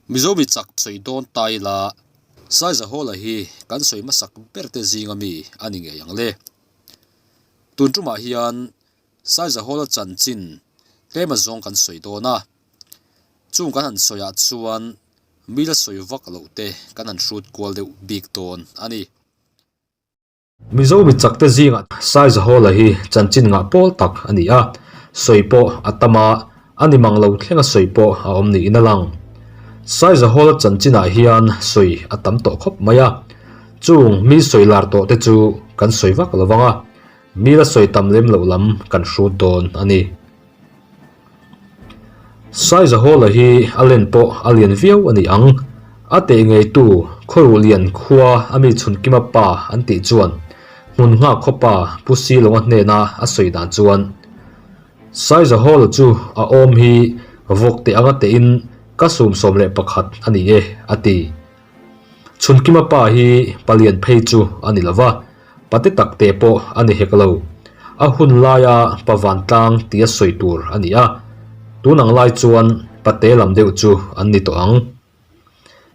Mizo mi chak sawi dawn ta ila Saizahawla hi kan sawi hmasak ber te zinga mi a ni ngei ang le. Tun tumah hian Saizahawla chanchin tlem azawng kan sawi dawn a, chung kan han sawiah chuan mi la sawi vak loh te kan han hrut kual deuh bik dawn a ni. Mizo mi chakte zingah Saizahawla hi chanchin ngah pawl tak a ni a, sawi pawh a tam a, a ni mang lo thlenga sawi pawh a awm niin a lang. Saizahawla chanchinah hian sawi a tam tawh khawp mai a, chung mi sawi lar tawh te chu kan sawi vak lo vang a, mi la sawi tam lem loh lam kan hrut dawn a ni. Saizahawla hi a len pawh a lian viau a ni ang. A teh ngeitu Khawruh lian khua a mi Chhunkima pa an tih chuan hmun nghak khawpa Pu Silonga hnena a sawi dan chuan Saizahawla chu a awm hi vawk teh anga tehin ka 11 a ni e a ti. Chhunkima pa hi palian phei chu a ni lova. Pate tak te pawh a ni hek lo. A hun laia pa vantlang tia sawi tur a ni a, tun ang lai chuan pate lam deuh chu an ni tawh ang.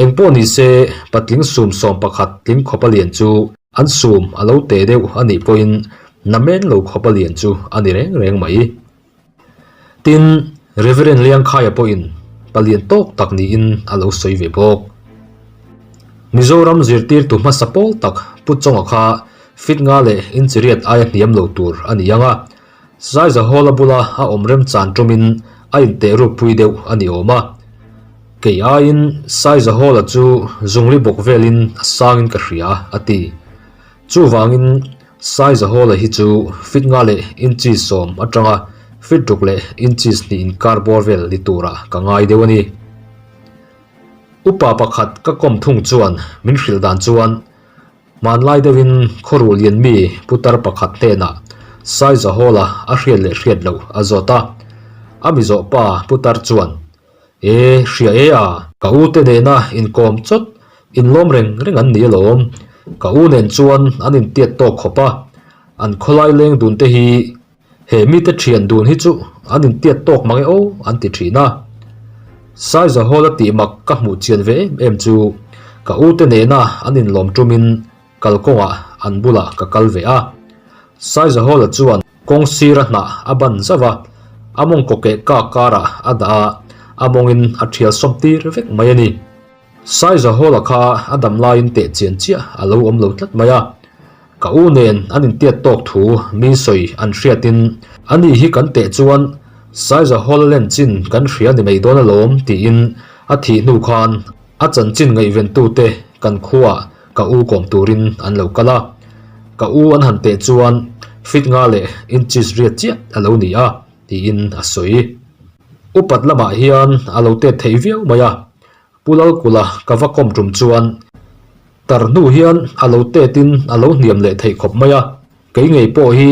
Eng pawh ni se, patling sum 11 tling khawp a lian chu an sum a lo te deuh a nih pawhin namen lo khawp a lian chu a ni reng reng mai. Tin, Reverend Liangkhaia pawhin palian tawk tak niin a lo sawi ve bawk. Mizoram zirtirtu hmasa pawl tak Pu Chawnga kha fit nga leh inchiriat aia hniam lo tur a ni ang a, Saiza Hall-a bula a awm remchan ṭumin a inteh rukpui deuh a ni awm a. Kei aiin Saiza Hall-a chu zungli bawk velin a sangin ka hria, a ti. Chuvangin Saizahawla hi chu fit nga leh inches 10 atanga fit 6 leh inches 2 inkar bawr vel ni turah ka ngai deuh a ni. Upa pakhat ka kawm thung chuan min hrilh dan chuan hmanlai deuhin khawruh lian mi putar pakhat hnenah Saizahawla a hriat leh hriat loh a zawt a, a mi zawh pa putar chuan E, hria e a, ka u te nena inkawm chawt, inlawm reng reng an ni alawm. Ka u nen chuan an intiat tawk khawp a, an khawlai leng dun te hi he mite thian dun hi chu an intiat tawk mang e aw an ti thin a. Saizahawla tih mak ka hmuh chian ve em em chu ka u te nena an inlawm tumin kalkawngah an bulah ka kal ve a. Saizahawla chuan kawng sira hnah a ban zauh a, a mawngkaw keh kak karah a dah a, a mawngin a thial sawm tir vek mai a ni. Saizahawla kha a dam laiin teh chian chiah a lo awm lo tlat mai a, ka u nen an intiat tawk thu mi sawi an hriatin ani hi kan teh chuan Saizahawla len chin kan hria ni mai dawn alawm tiin a thih hnu khan A chanchin ngaihventute kan khuaah ka u kawm turin an lo kal a, ka u an han teh chuan fit nga leh inches riat chiah a lo ni a, tiin a sawi. Upat lamah hian a lo tet thei viau mai a, Pu Lalkula ka va kawm tum chuan tar hnu hian a lo tetin a lo hniam leh theih khawp mai a, kei ngei pawh hi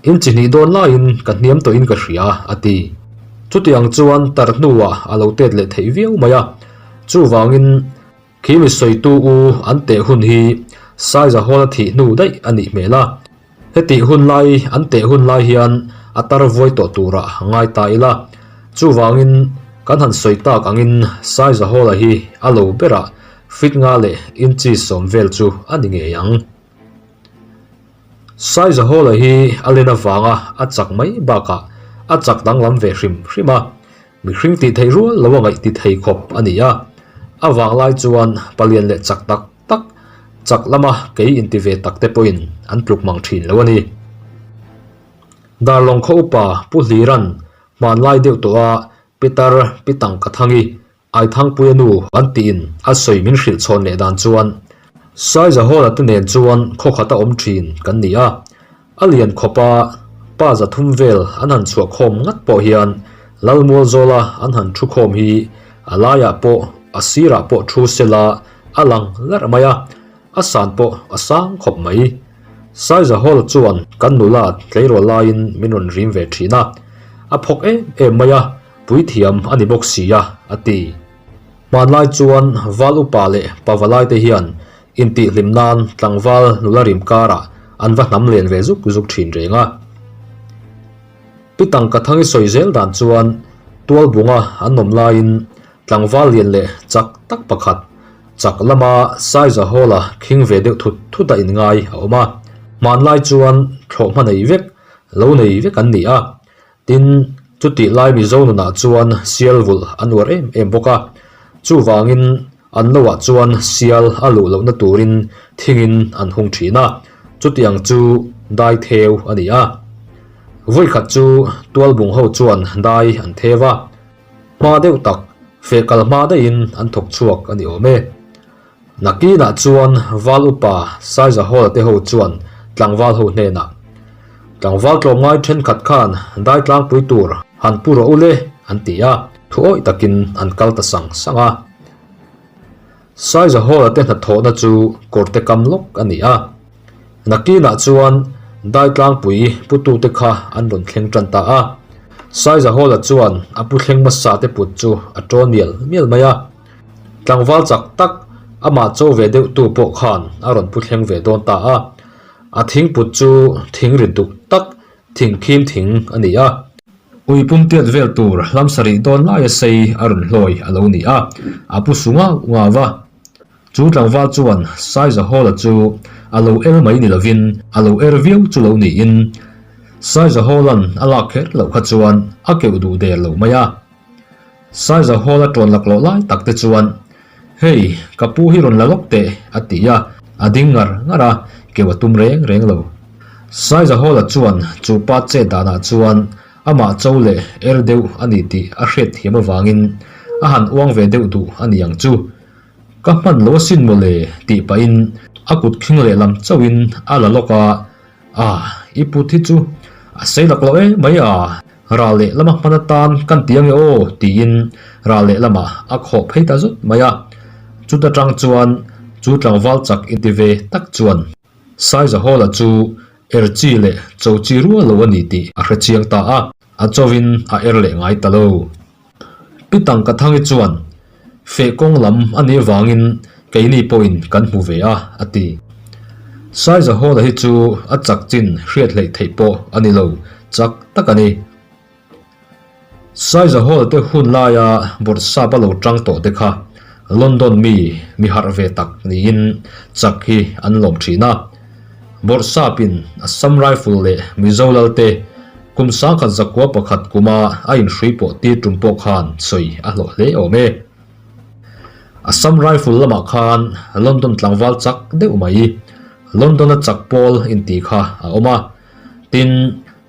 Inchi hnih dawn laiin ka hniam tawhin ka hria, a ti. Chutiang chuan tar hnuah a lo tet leh theih viau mai a. Chuvangin khi mi sawitu u an teh hun hi Saiza Hall-a thih hnu daih a nih hmel a. Hetih hun lai an teh hun lai hian a tar vuai tawh turah ngai ta ila. Chuvangin kan han sawi tak angin Saiza Hall-a hi a lo berah fit nga leh inchi 10 vel chu a ni ngei ang. Saizahawla hi a len avanga a chak mai bakah a chak danglam ve hrim hrim a, mihring tih theih rual lo a ngaih ti thei khawp a ni a. A vang lai chuan palian leh chak tak tak, chak lama kei inti ve tak te pawhin an tluk mang thin lo a ni. Darlawng khaw upa Pu Hliran hmanlai deuh tawha Pitar Pitang Kathangi Aithangpuia nu an tiin a sawi min hrilh chhawn leh dan chuan Saizahawla te nen chuan khaw khat a awm thin kan ni a, a lian khawp a, pa 300 vel an han chhuah khawm ngat pawh hian Lalmualzawla an han thu khawm hi a laiah pawh a sirah pawh thu sela a lang larh mai a, a san pawh a sang khawp mai. Saizahawla chuan kan nula tleirawl laiin min rawn rim ve thin a, a phawk em em mai a, Puithiam a ni bawk si a, a ti. Hmanlai chuan val upa leh pavalai te hian intihhlim nan tlangval nula rim karah an va hnam len ve zuk zuk thin reng a. Pi Tangkathangi sawi zel dan chuan Tualbunga an awm laiin. Tlangval lian leh chak tak pakhat, chak lama Saizahawla khing ve deuh thut thut a inngai a awm a. Hmanlai chuan thlawhhma nei vek, lo nei vek an ni a. Tin, chutih lai Mizo nunah chuan sial vulh an uar em em bawk a. Chuvangin an loah chuan sial a luh lohna turin thingin an hung thin a, chutiang chu dai theu a ni a. Vawikhat chu tualbung ho chuan dai an theu a. Hma deuh tak, feh kal hma daihin an thawk chhuak a ni awm e. Nakinah chuan Val upa Saizahawla te ho chuan tlangval ho hnenah, Tlangval tlawmngai thenkhat khan dai tlangpui tur han pu rawh u le, an ti a, thu awih takin an kal ta sang sang a. Saizahawla te hnathawhna chu kawrte kam lawk a ni a. Nakinah chuan Daitlangpui putute kha an rawn thleng tan ta a. Saizahawla chuan a pu thleng hmasa te put chu a tawn mial mial mai a. Tlangval chak tak amah cho ve deuh tu pawh khan a rawn pu thleng ve dawn ta a. A thing put chu thing rit duk tak thing khim thing a ni a. Ui pum tiat vel tur hlam sarih dawn laia sei a rawn hlawi a lo ni a, a pu su ngau ngau a. Chu tlangval chuan Saizahawla chu a lo el mai ni lovin a lo er viau chu lo niin Saizahawla'n a lak kher loh kha chuan a keuh duh der lo mai a. Saizahawla ṭawn laklawh lai tak te chuan, Hei, ka pu hi rawn la lawk teh, a ti a, a ding ngar ngar a, keuh a tum reng reng lo. Saizahawla chuan chu pa chet danah chuan amah cho leh er deuh a ni tih a hriat thiam avangin a han uang ve deuh duh a ni ang chu. Ka hman lo asin mawle tih pahin a kut khing lehlam chauhin a la lawk a, Ah, i put hi chu a sei lak lo em mai a, ral lehlama hman atan kan ti ange aw tiin ral lehlamah a khawh phei ta zut mai a. Chuta tang chuan chu tlangval chak inti ve tak chuan Saizahawla chu er chi leh cho chi rual lo a ni tih a hre chiang ta a, a chovin a er leh ngai ta lo. Pi Tangkathangi chuan, Feh kawng lam a nih avangin keini pawhin kan hmu ve a, a ti. Saizahawla hi chu a chak chin hriat hleih theih pawh a ni lo, chak tak a ni. Saizahawla te hun laia Bawrhsap a lo tang tawh te kha London mi mi harh ve tak niin chak hi an lawm thin a. Bawrhsapin Assam Rifle leh Mizo Lalte kum sangkhat zakua pakhat kuma a inhrui pawh tir tum pawh khan sawi a hlawh hle awm e. Assam Rifle lamah khan London tlangval chak deuh mai, London-a chak pawl intih kha a awm a. Tin,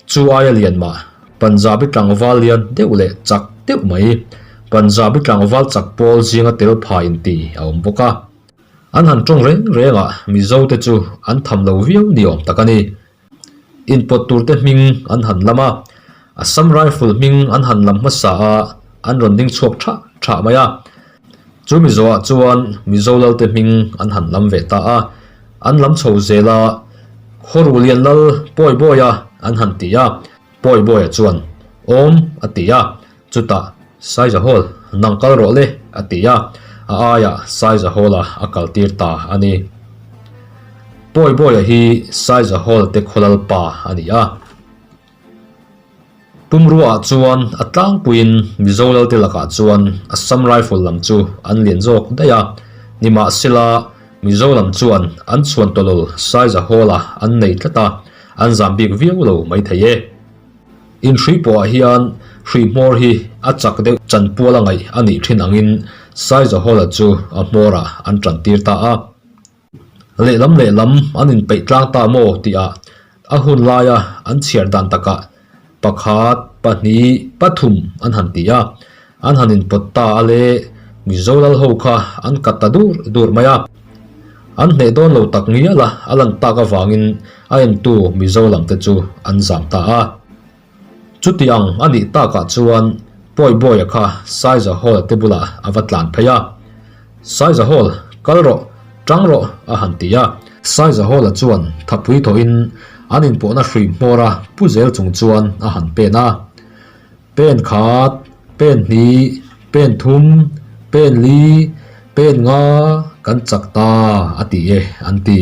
chu aia lian mah Punjabi tlangval lian deuh leh chak deuh mai, Punjabi tlangval chak pawl zinga tel pha intih a awm bawk a. An han tawng reng reng a, Mizo te chu an tham lo viau ni awm tak a ni. Inpawt tur te hming an han lam a, Assam Rifle hming an han lam hmasa a, an rawn ding chhuak thah thah mai a. Chu Mizo ah chuan Mizo lal te hming an han lam ve ta a, an lam chho zel a, Khawruhlian lal Pawi Bawia an han ti a, Pawi Bawia chuan Awm a ti a, Chutah, Saizahol, nang kal rawh le, a ti a, a aiah Saizahola a kaltir ta a ni. Pawi Bawia hi Saizahol te khawlal pa a ni a. Pumruaah chuan a tlangpuiin Mizo Lalte lakah chuan Assam Rifle lam chu an lian zawk daih a, nimahsela Mizo lam chuan an chhuan tawlawl Saizahola an nei tlat a, an zam bik viau lo maithei e. Inhrui pawhah hian hrui hmawr hi a chak deuh chanpual a ngaih a nih thin angin Saizahawla chu a hmawrah an tan tir ta a. Lehlam lehlam an inpeih tlang ta maw tihah a hun laia an chhiar dan takah pakhat, pahnih, pathum an han ti a, an han inpawt ta a le, Mizo lal ho kha an kat ta dur dur mai a. An hneh dawn lo tak ngial a, a lan tak avangin a entu Mizo lam te chu an zam ta a. Chuti ang a nih takah chuan Pawi Bawia kha Saiza Hall te bulah a va tlan phei a. Saiza Hall, kal rawh, tang rawh a han ti a. Saiza Hall-a chuan thapui thawhin an inpawhna hrui hmawra pu zel chung chuan a han pen a. Pen khat, pen hnih, pen thum, pen li, pen nga kan chak ta a ti e an ti.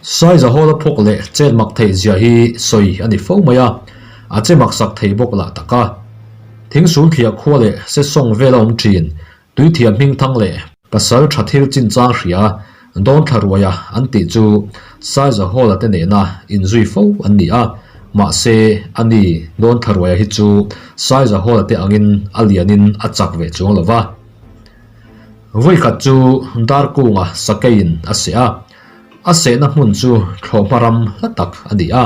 Saizahawla phawk leh chet mak theih zia hi sawi a ni fo mai a, a che mak sak thei bawk lah tak a. Thingsulthliah khua leh Sesawng vela awm thin Tuithiam hmingthang leh pasal tha thil chinchang hria Dawnthla ruaia an tih chu Saizahawla te nena inzui fo an ni a, mahse ani Dawnthla ruaia hi chu Saizahawla te angin a lianin a chak ve chuang lo va. Vawikhat chu Darkunga sakeiin a seh a, a sehna hmun chu thlawhhma ram hla tak a ni a.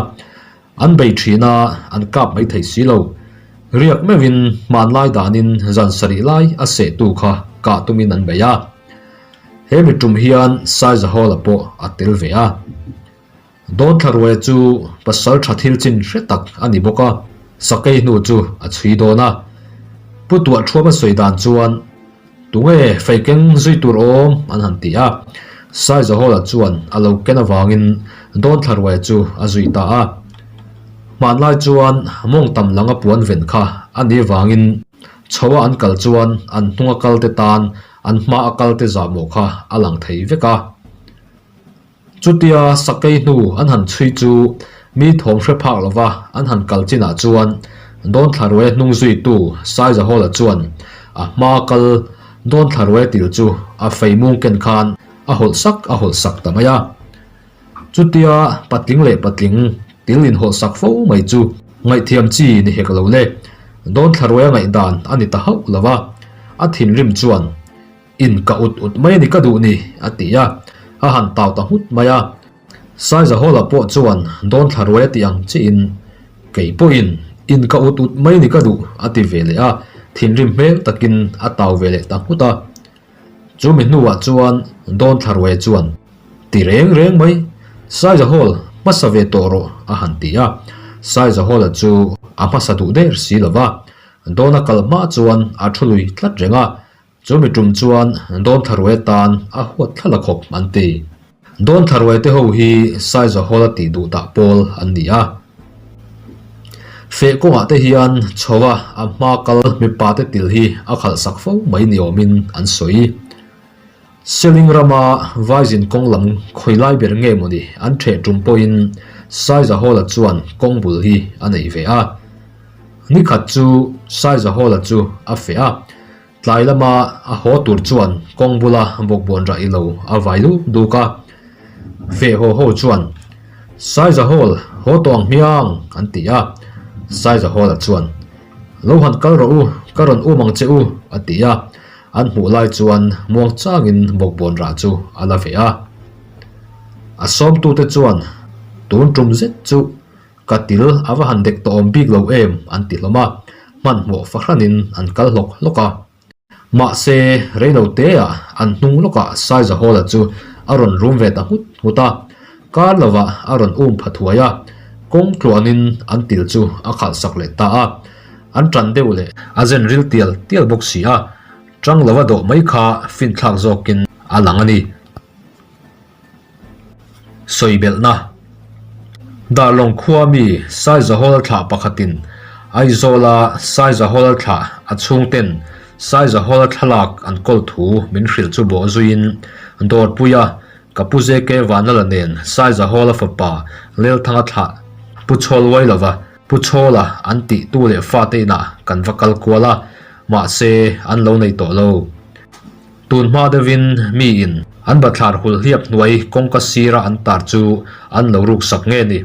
An bei thin a, an kap mai thei si lo. Riak meuhin hmanlai danin zan sarih lai a sehtu kha kah tumin an bei a. He mi tum hian Saizahawla pawh a tel ve a. Dawnthla ruaia chu pasal tha thil chin hre tak a ni bawk a, sakei hnu chu a chhui dawn a. Pu Tuahthuama sawi dan chuan Tunge fei keng zui tur awm? an han ti a. Saizahawla chuan a lo ken avangin Dawnthla ruaia chu a zui ta a. Hmanlai chuan mawng tam langa puan ven kha a ni vangin chhoa an kal chuan an hnunga kalte tan an hma a kalte zahmawh kha a lang thei vek a. Chutia sakei hnu an han chhui chu mi thawm hre phak lova an han kal chinah chuan Dawnthla ruaia hnung zuitu Saizahawla chuan a hma kal Dawnthla ruaia til chu a fei mung ken khan a hawlh sak a hawlh sak ta mai a. Chutia patling leh patling til inhawlh sak fo mai chu ngaihthiam chi ni hek lo le. Dawnthla ruaia ngaihdan a ni ta hauh lo va, a thinrim chuan In ka ut ut mai a ni ka duh ni, a ti a, a han tau ta nghut mai a. Saizahawla pawh chuan Dawnthla ruai a ti ang chiin, Kei pawhin in ka ut ut mai a ni ka duh, a ti ve leh a, thinrim hmel takin a tau ve leh ta nghut a. Chu mi hnuah chuan Dawnthla ruai chuan, Ti reng reng mai, Saizahawla hmasa ve tawh rawh, a han ti a. Saizahawla chu a hmasa duh der si lo va, Dawna kal hma chuan a thu lui tlat reng a, Chu mi tum chuan Dawntharuai tan a huat thla la khawp an ti. Dawntharuai te ho hi Saizahawla tih duh dah pawl an ni a. Feh kawngah te hian chhoa a hma kal mipa te til hi a khalh sak fo mai ni awmin an sawi. Seling rama Vaizin kawng lam khawi lai ber nge mawni an ṭheh tum pawhin Saizahawla chuan kawng bul hi a nei ve a. Nikhat chu Saizahawla chu a feh a. Tlai lama a haw tur chuan kawng bula bawkbawn rah ilo a vai duk duk a. Feh haw ho chuan, Saizahawl, haw tawh ang hmiang, an ti a. Saizahawla chuan, Lo han kal rawh u, ka rawn um ang che u, a ti a. An hmuh lai chuan muang changin bawkbawn rah chu a la ve a. A sawmtute chuan, Tun tum zet chu Ka til a va han dek tawh awm bik lo em an ti hlawm a, hmanhmawh fahranin an kal hlawk hlawk a. Mahse, reilo teah an hnung lawkah Saizahawla chu a rawn rum ve ta nghut nghut a, kar lovah a rawn um pha thuai a, kawng tluanin an til chu a khalh sak leh ta a, an tan deuh leh a zen ril tial tial bawk si a, tang lova dawh mai kha finthlak zawkin a lang a ni. Sawi belhna Darlawng khua mi Saizahawl thlah pakhatin Aizawla Saizahawl thlah a chhungten Saizahawl thlalak an kawl thu min hrilh chu bawh zuiin Dawrpuia ka Pu ZK Vanlala nen Saizahawla fapa Lelthanga thlah Pu Chhawl Uailova Pu Chhawla an tih tu leh fate inah kan va kal kual a, mahse an lo nei tawh lo. Tun hma deuhin miin an bathlar hul hliap hnuai kawngka sira an tar chu an lo ruk sak nge ni,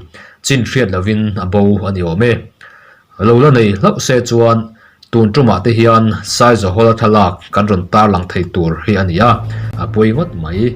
chin hriat lovin a bo a ni awm e. Lo la nei hlauh se chuan tun tumah te hian Saizahawla thlalak kan rawn tarlang thei tur hi a ni a, a pawi ngawt mai.